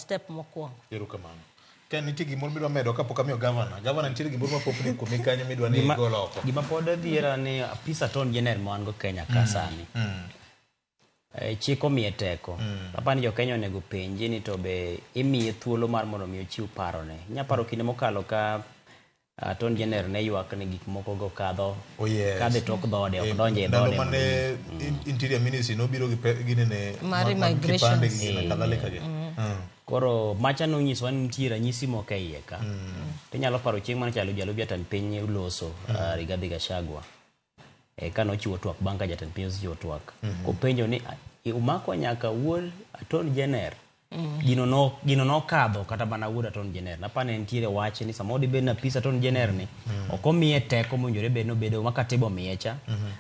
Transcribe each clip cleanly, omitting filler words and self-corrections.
step mokwongo. Erokamano. Ka nitie gimoro midwa medo kapok amiyo gavana. Gavana nitiere gimoro mapopni kuomi kanyo midwa ni igol oko. Gima pod adiera ni apis attorney general ma wan go Kenya ka sani. Chik omiye teko. Apani ni jo Kenya onego penji ni to be imiye thuolo mar mondo mi ochiw parone. Inya paro kinde mokalo ka Attorney General ne ywak ni gik moko go kadho Oh, yes. kadho e tok dhoode ok donje e Ndalo dhoode. mane Interior Ministry nobiro gi ginene Mar mag immigrations. kipande gi gine kadhalika gi. Koro macha nonyisowa ni nitie ranyisi moko e iye ka. Tinyalo paro chieng' mane chalo jalup jatend piny loso Rigathi Gachagua. Ka nochiwo twak bang' ka jatend piny osechiwo twak. Kopenjo ni umako nyaka wuod Attorney General. Gino nokadho kata mana wuod Attorney General. Napani ne nitiere wach ni samoro dibed ni apis Attorney General ni ok omiye teko mowinjore bed ni obedo ma katiba omiye cha.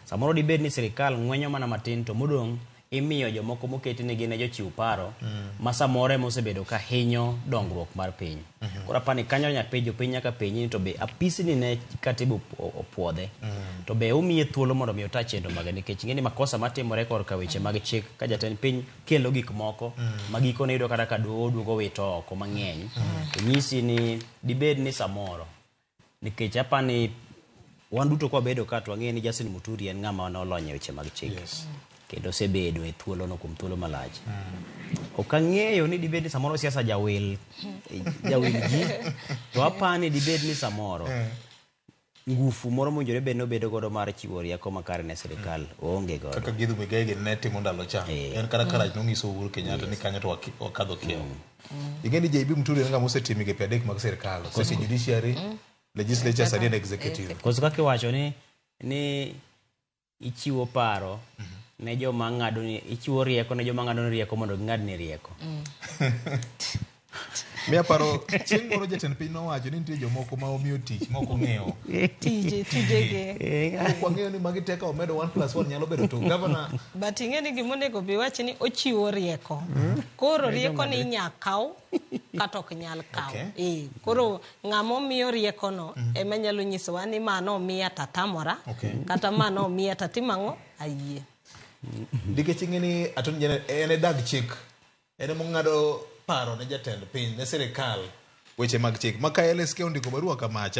Samoro dibed ni sirikal ng'wenyo mana matin to modong' imiyo jomoko moketi ni gin e jochiw paro ma samoro ema osebedo ka hinyo dongruok mar piny. Koro apani kanyo nyaka jopiny nyaka penji ni to be apisi ni ne katiba opuodhe. To be omiye thuolo mondo mi ota chenro mage nikech ing'e ni makosa matimore korka weche mag chik ka jatend piny kelo gik moko ma gikone iyudo kata ka doho duogo wito oko mang'eny. To nyisi ni dibed ni samoro nikech apani wan duto kwabedo ka to wang'eyo ni Justin Muturi en ng'ama nolony e weche mag chik. Kendo osebedo e thuolono kuom thuolo malach. Ok ang'eyo ni dibed ni samoro siasa jawil ji, to apani dibed ni samoro ngufu moro mowinjore bed ni obedo godo mar chiwo rieko makare ne sirikal oonge godo. Kaka Githu Muigai gini ne timo ndalo cha. En kata karach nonyiso Uhuru Kenyatta ni kanyo to wakadho kiewo. Ing'e ni JB Muturi en ng'ama osetimo migepe adek mag sirikal. Osetiyo judiciary, legislature, sani en executive. Koso kaka iwacho ni ichiwo paro ne joma ng'ado ni ichiwo rieko ne joma ng'ado ni rieko mondo ging'ad ni rieko. Miya paro chieng' moro jatend piny nowacho ni nitie jomoko ma omiyo tich ma ok ong'eyo. Tijege. Ok wang'eyo ni magi te ka omedo 1 + 1 nyalo bedo 2. Governor But ing'e ni gima onego bi wach ni ochiwo rieko. Koro rieko ni inya kaw kata ok nyal kaw. Koro ng'ama omiyo rieko no ema nyalo nyisowa ni mano omiya tatamora kata mano omiya tatimo ang'o ayie. Nikech ing'e ni Attorney General en e dag chik. En ema ong'ado paro ne jatend piny, ne sirikal weche mag chik. Ma ka LSK ondiko barua kamacha